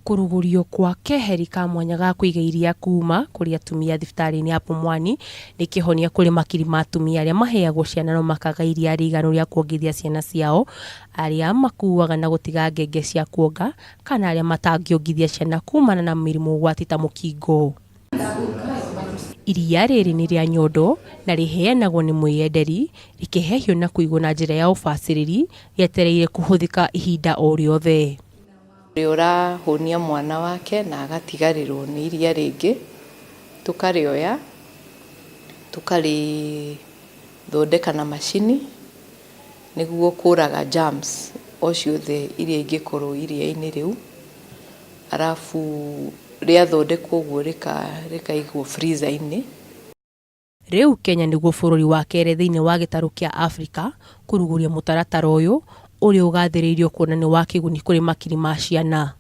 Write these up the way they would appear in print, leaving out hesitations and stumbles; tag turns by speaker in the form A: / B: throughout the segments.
A: Kũrugũrio kwa keheri ka mwanya ga kũiga iria kuma kũrĩ atumia thibitarĩ-inĩ ya Pumwani nĩ kĩhonia kũrĩ makiri ma atumia arĩa maheagwo ciana no makaga iria rĩiganu rĩa kuongithia ciana ciao, arĩa makuaga na gũtiga ngenge cia kuonga kana arĩa matangĩongithia ciana kumana na mĩrimũ ũgwati ta mũkingo. Iria rĩrĩ nĩ rĩa nyondo na rĩheanagwo nĩ mwĩyenderi rĩkĩhehio na kũigwo na njĩra ya ũbacĩrĩri rĩetereire kũhũthĩka ihinda o rĩothe.
B: Ũrĩa ũrahũnia mwana wake na agatigarĩrwo nĩ iria rĩngĩ, tũkarĩoya tũkarĩthondeka na macini nĩguo kũraga germs o ciothe iria ingĩkorwo iria-inĩ rĩu. Arabu rĩathondekwo ũguo rĩkaigwo freezer -inĩ.
A: Rĩu Kenya nĩguo bũrũri wa kerĩ thĩinĩ wa gĩtarũ kĩa Afrika kũrugũria mũtaratara ũyũ, ũrĩa ũgathĩrĩirio kuona nĩ wa kĩguni kũrĩ makiri ma ciana.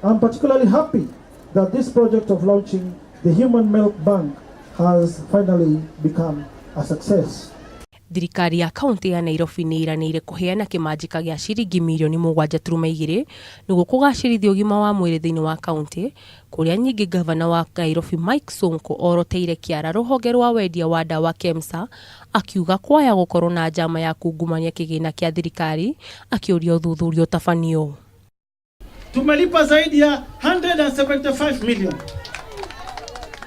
C: I'm particularly happy that this project of launching the Human Milk Bank has finally become a success.
A: Thirikari ya kauntĩ ya Nairobi nĩ ĩranĩire kũheana kĩmanjĩka gĩa ciringi mirioni 7.2 nĩguo kũgacĩrithia ũgima wa mwĩrĩ thĩinĩ wa kauntĩ, kũrĩa nyingĩ ngavana wa Nairobi Mike Sonko oroteire kĩara rũhonge rwa wendia wa ndawa KEMSA akiuga kwaya gũkorwo na njama ya kungumania kĩgĩna kĩa thirikari akĩũria ũthuthuria ũtabanio.
C: Tumelipa zaidi ya 175 million.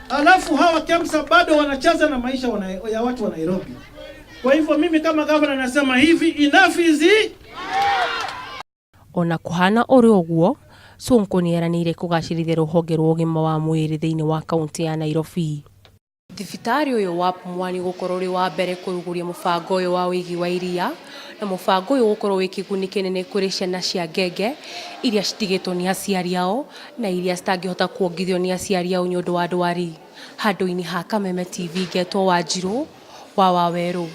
C: Alafu hawa KEMSA bado wanacheza na maisha ya watu wa Nairobi. Kwa hivyo mimi kama gavana nasema hivi, enough is
A: Ona kũhana ũrĩ ũguo, Sonko nĩ eranĩire kũgacĩrithia rũhonge rwa ũgima wa mwĩrĩ thĩinĩ wa kauntĩ ya Nairobi. Thibitarĩ ũyũ wa Pumwani gũkorwo ũrĩ wa mbere kũrugũria mũbango ũyũ wa ũigi wa iria, na mũbango ũyũ gũkorwo wĩ kĩguni kĩnene kũrĩ ciana cia ngenge iria citigĩtwo nĩ aciari ao na iria citangĩhota kuongithio nĩ aciari ao nĩ ũndũ wa ndwari. Handũ-inĩ ha Kameme TV ngetwo Wanjirũ wa Wawerũ.